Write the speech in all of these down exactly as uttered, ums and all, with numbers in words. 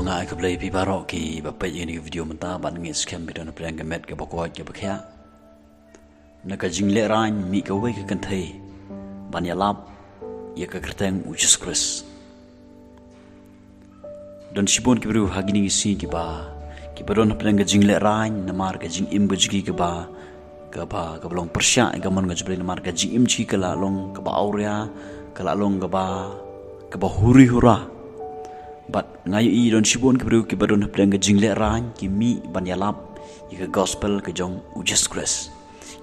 Nga ai khublei phi baroh kiba peit ïa kane ka video mynta, bad nga ngeit skhem phi don hapdeng ka met kaba koit kaba khiah. Na ka jinglehrain mih kawei ka kynthei ban ïalap ïa ka kyrteng u Jisu Khrist. Don shibun ki briew ha kine ki sngi kiba, kiba don hapdeng ka jinglehrain namar ka jingim ka jong ki kaba, kaba, kaba long pyrshah ïa ka mon ka jong U Blei, namar ka jingim jong ki ka la long kaba awria, ka la long kaba, kaba huri hura. Bad nga ïohi don shibun ki briew kiba don hapdeng ka jinglehrain ki mih ban ïalap ïa ka gospel ka jong u Jisu Khrist.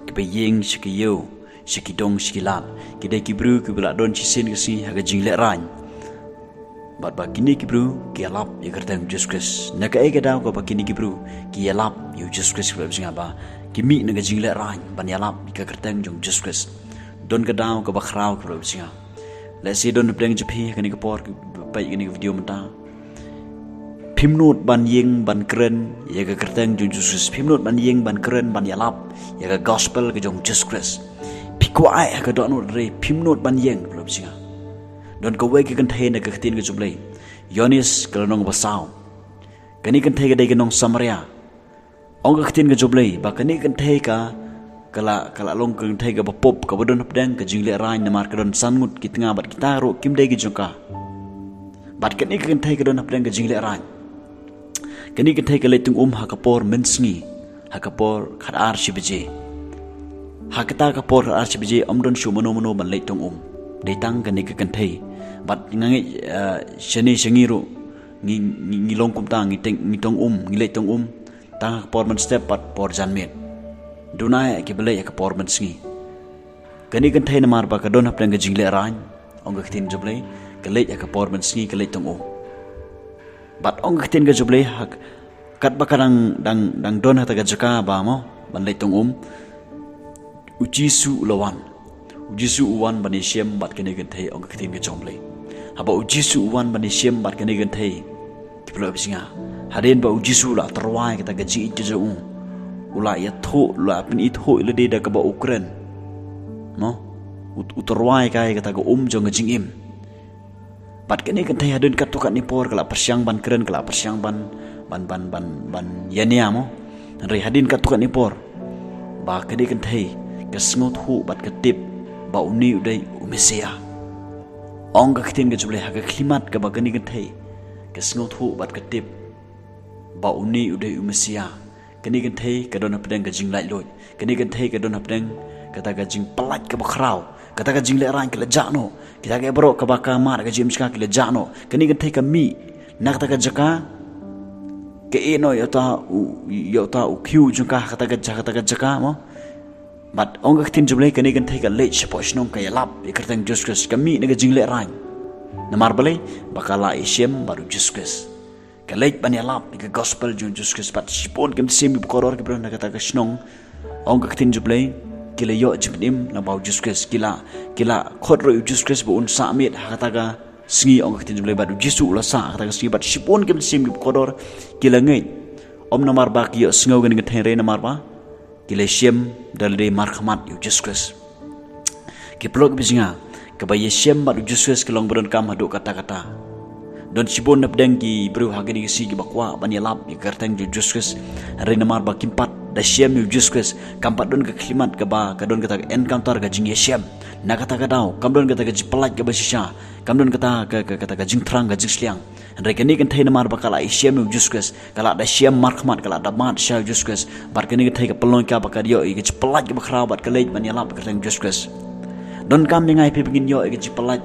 Kiba ïeng sha ki ïew, sha ki dong, sha ki lad. Ki dei ki briew kiba la don shisien ka sngi ha ka jinglehrain. Bad ba kine ki briew ki ïalap ïa ka kyrteng Jisu Khrist. Na kaei ka daw kaba kine ki briew ki ïalap ïa u Jisu Khrist, khublei ba jong nga, ba ki mih na ka jinglehrain ban ïalap ïa ka kyrteng jong u Jisu Khrist? Don ka daw kaba khraw, khublei ba jong nga. Lehse don hapdeng jong phi ha kane ka por kiba peit ïa kane ka video mynta, phim nud ban ïeng ban kren ïa ka kyrteng jong u Jisu Khrist. Phim nud ban ïeng ban kren ban ïalap ïa ka gospel ka jong u Jisu Khrist. Phi kwah ai ha ka dohnud, hynrei phim nud ban ïeng, khublei ba jong nga. Don kawei ka kynthei na ka ktien ka jong U Blei, Ïoannis ka lynnong ba saw. Kane ka kynthei ka dei ka nong Samaria. Ong ka ktien ka jong U Blei ba kane ka kynthei ka, ka la, ka la long ka kynthei kaba pop, kaba don hapdeng ka jinglehrain, namar ka don san ngut ki tnga bad kita ruh kim dei ki jong ka. Bad kane ka kynthei ka don hapdeng ka jinglehrain. Kane ka kynthei ka leit tong um ha ka por mynsngi, ha ka por khatar shi baje. Ha kata ka por khatar shi baje ym don shuh mano mano ban leit tong um. Dei tang kane ka kynthei. Bad nga ngeit, eh, shane sha ngi ruh ngi, ngi, ngi long kumta, ngi teng, ngi tong um, ngi leit tong um tang ha ka por mynstep bad por janmiet. Duna ïa kiba leit ha ka por mynsngi. Kane ka kynthei namar ba ka don hapdeng ka jinglehrain, ong ka ktien jong U Blei, ka leit ha ka por mynsngi, ka leit tong um. Bad ong ka ktien ka jong U Blei, ha k-, katba ka dang, dang, dang don ha kata ka jaka ba mo ban leit tong um, u Jisu u la wan. U Jisu u wan ban ïashem bad kane ka kynthei, ong ka ktien ka jong U Blei. Haba u Jisu u wan ban ïashem bad kane ka kynthei, ki paralok ba jong nga, hadien ba u Jisu u la tyrwa ïa kata ka jingïeit ka jong u, u la ïathuh, u la pynithuh ïa lade da kaba u kren, mo, u, u tyrwa ïa ka, ïa kata ka um jong ka jingim. Bad kane ka kynthei hadien katto katne por ka la pyrshang ban kren, ka la pyrshang ban, ban, ban, ban, ban ïania, mo. Hynrei hadien katto katne por ba kane ka kynthei ka sngewthuh bad ka tip ba une u dei u Messiah. Ong ka ktien ka jong U Blei, ha ka khyllipmat kaba kane ka kynthei ka sngewthuh bad ka tip ba une u dei u Messiah, kane ka kynthei ka don hapdeng ka jinglaitluid. Kane ka kynthei ka don hapdeng kata ka jingpyllait kaba khraw. Kata ka jinglehrain ka la jah noh. Kita kiei baroh kiba ka mad ha ka jingim jong ka ki la jah noh. Kane ka kynthei ka mih na kata ka jaka, ka ïeh noh ïa uta u, ïa uta u khiew jong ka ha kata ka ja-, kata ka jaka, mo. Bad ong ka ktien jong U Blei, kane ka kynthei ka leit shapoh shnong, ka ïalap ïa ka kyrteng Jisu Khrist, ka mih na ka jinglehrain. Namar balei? Ba ka la ïashem bad u Jisu Khrist. Ka leit ban ïalap ïa ka gospel jong u Jisu Khrist. Bad shibun ki mynsiem kiba kordor kiba don ha kata ka shnong, ong ka ktien jong U Blei, ki la ïoh jingpynim lyngba u Jisu Khrist. Ki la, ki la khot ruh ïa u Jisu Khrist ba un sah miet ha kata ka sngi, ong ka ktien jong U Blei, bad u Jisu u la sah ha kata ka sngi. Bad shibun ki mynsiem kiba kordor ki la ngeit. Ym namar ba ki ïohsngew kane ka kynthei, hynrei namar ba ki la ïashem da lade markhmat ïa u Jisu Khrist. Ki paralok ba jong nga, kaba ïashem bad u Jisu Khrist ka long ba donkam haduh katta katta. Don shibun hapdeng ki briew ha kine ki sngi kiba kwah ban ïalap ïa ka kyrteng jong u Jisu Khrist, hynrei namar ba kim pat da shem ïa u Jisu Khrist, kam pat don ka khyllipmat kaba ka don kata ka encounter, ka jingïashem. Na kata ka daw kam don kata ka jingpyllait kaba shisha, kam don kata ka, ka, kata ka jingthrang, ka jingshiliang. Hynrei kane ka kynthei namar ba ka la ïashem ïa u Jisu Khrist, ka la da shem markhmat, ka la da mad sha u Jisu Khrist. Bad kane ka kynthei ka pynlong ïa ka ba ka ïoh ïa ka jingpyllait kaba khraw bad ka leit ban ïalap ïa ka kyrteng Jisu Khrist. Donkam ïa nga ïa phi ba ngin ïoh ïa ka jingpyllait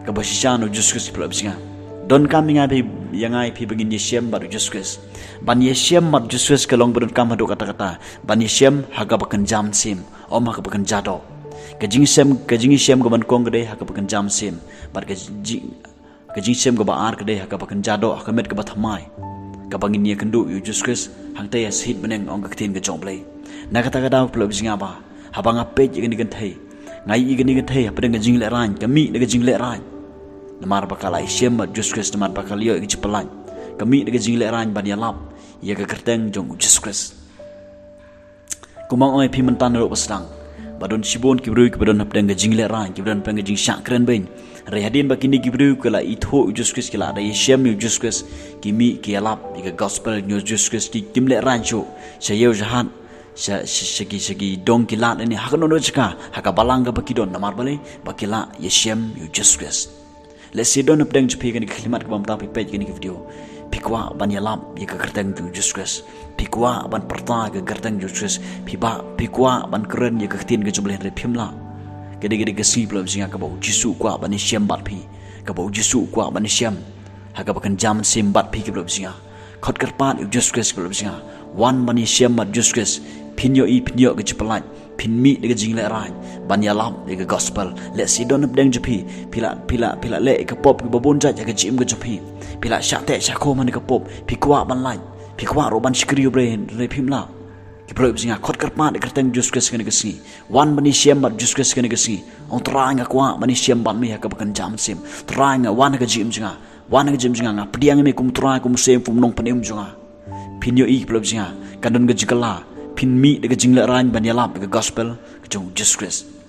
kaba shisha na u Jisu Khrist, ki paralok ba jong nga. Donkam ïa nga ïa phi, ïa nga ïa phi ba ngin ïashem bad u Jisu Khrist. Ban ïashem bad u Jisu Khrist ka long ba donkam haduh katta katta. Ban ïashem ha kaba kynja mynsiem, ym ha kaba kynja doh. Ka jingïashem, ka jingïashem kaba nyngkong ka dei ha kaba kynja mynsiem. Bad ka jing, ka jingïashem kaba ar ka dei ha kaba kynja doh, ha ka met kaba thymmai, kaba ngin ïakynduh ïa u Jisu Khrist hangta ïa shahid bneng, ong ka ktien ka jong U Blei. Na kata ka daw, ki paralok ba jong nga, ba haba nga peit ïa kane ka kynthei, nga ïohi ïa kane ka kynthei hapdeng ka jinglehrain, ka mih na ka jinglehrain. Namar ba ka la ïashem bad u Jisu Khrist, namar ba ka la ïoh ïa ka jingpyllait, ka mih na ka jinglehrain ban ïalap ïa ka kyrteng jong u Jisu Khrist. Kumba nga ong ïa phi mynta naduh ba sdang, ba don shibun ki briew kiba don hapdeng ka jinglehrain, kiba don hapdeng ka jingshah kren beiñ, Hynrei hadien ba kine ki briew ki la ithuh ïa u Jisu Khrist, ki la da ïashem ïa u Jisu Khrist, ki mih ki ïalap ïa ka gospel jong u Jisu Khrist, ki kim leh raiñ shuh sha ïew sha hat, sha, sha, sha ki, sha ki dong ki lad lane ha kano kano ka jaka ha ka balang kaba ki don, namar balei? Ba ki la ïashem ïa u Jisu Khrist. Lehse don hapdeng jong phi kane ka khyllipmat kaba mynta phi peit kane ka video, phi kwah ban ïalap ïa ka kyrteng jong u Jisu Khrist, phi kwah ban pyrta ïa ka kyrteng jong u Jisu Khrist, phi ba, phi kwah ban kren ïa ka ktien ka jong U Blei, hynrei phim lah. Ka dei, ka dei ka sngi, paralok jong nga, kaba u Jisu u kwah ban ïashem bad phi, kaba u Jisu u kwah ban ïashem ha kaba kynja mynsiem bad phi, paralok jong nga. Khot kyrpad ïa u Jisu Khrist, paralok jong nga. Wan ban ïashem bad u Jisu Khrist. Phin ïohi, phin ïoh ka jingpyllait, phin mih da ka jinglehraiñ ban ïalap ïa ka gospel. Lehse don hapdeng jong phi, phi la, phi la, phi la leh ïa ka pop kaba bun jait ha ka jingim ka jong phi, phi la shah teh shah khum ha kane ka pop, phi kwah ban lait, phi kwah ruh ban shakri ïa U Blei, hynrei phim lah. Ki paralok jong nga, khot kyrpad ïa ka kyrteng jong u Jisu Khrist kane ka sngi. Wan ban ïashem bad u Jisu Khrist kane ka sngi. Ong, Trai, nga kwah ban ïashem bad me ha kaba kynja mynsiem. Trai, nga wan ha ka jingim jong nga. Wan ha ka jingim jong nga, nga pdiang ïa me kum u Trai, kum u Syiem, kum u Nongpynim jong nga. Phin ïohi, paralok jong nga, kan don ka jingkylla, phin mih da ka jinglehraiñ ban ïalap ïa ka gospel ka jong u Jisu Khrist.